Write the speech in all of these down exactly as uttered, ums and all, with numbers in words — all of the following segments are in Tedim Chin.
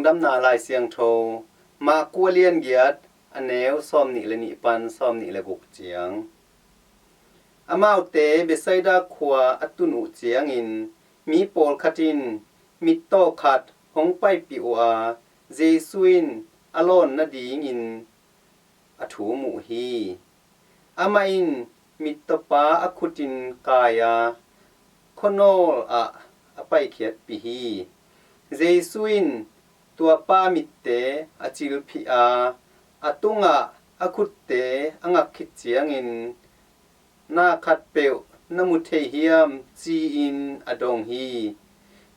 Damna Lai Siangtho, Mark a lian giat, a neu sawmnih le nih pan sawmnih le guk ciang. Amaute Bethsaida khua a tun uh ciangin mi pawlkhat in mittaw khat hong paipih uh a, Jesu in a lawn nadingin a thum uh hi. Amah in mittawpa a khutin kai a, khuanawl ah a paikhiatpih hi. Jesu in tuapa mitte a cilphih a, a tungah a khutte a ngak khit ciangin, "Na khatpeuh na mu thei hiam?" ci-in a dong hi.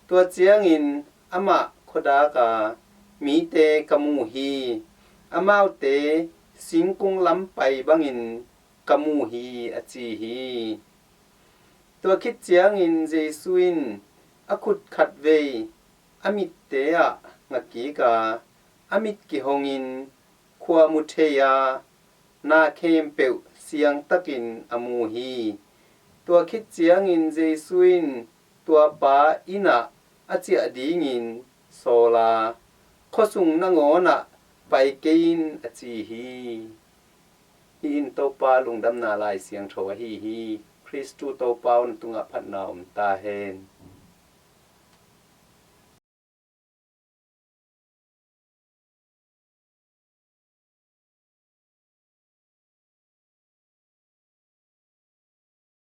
Tua ciangin amah khuadak a, "Mite ka mu hi. Amaute singkung lam pai bangin ka mu hi," a ci hi. Tua khit ciangin Jesu in a khut khatvei a mitte ah nga kik a, a mit kihongin khua mu thei a, na khempeuh siangtakin a mu hi. Tua khit ciangin Jesu in tuapa inn ah a ciah dingin sawl a, "Khuasung nangawn ah pai kei in," a ci hi. Hih in Topa Lungdamna Lai Siangtho ahi hi. Khristu Topa aw, na tungah phatna om ta hen.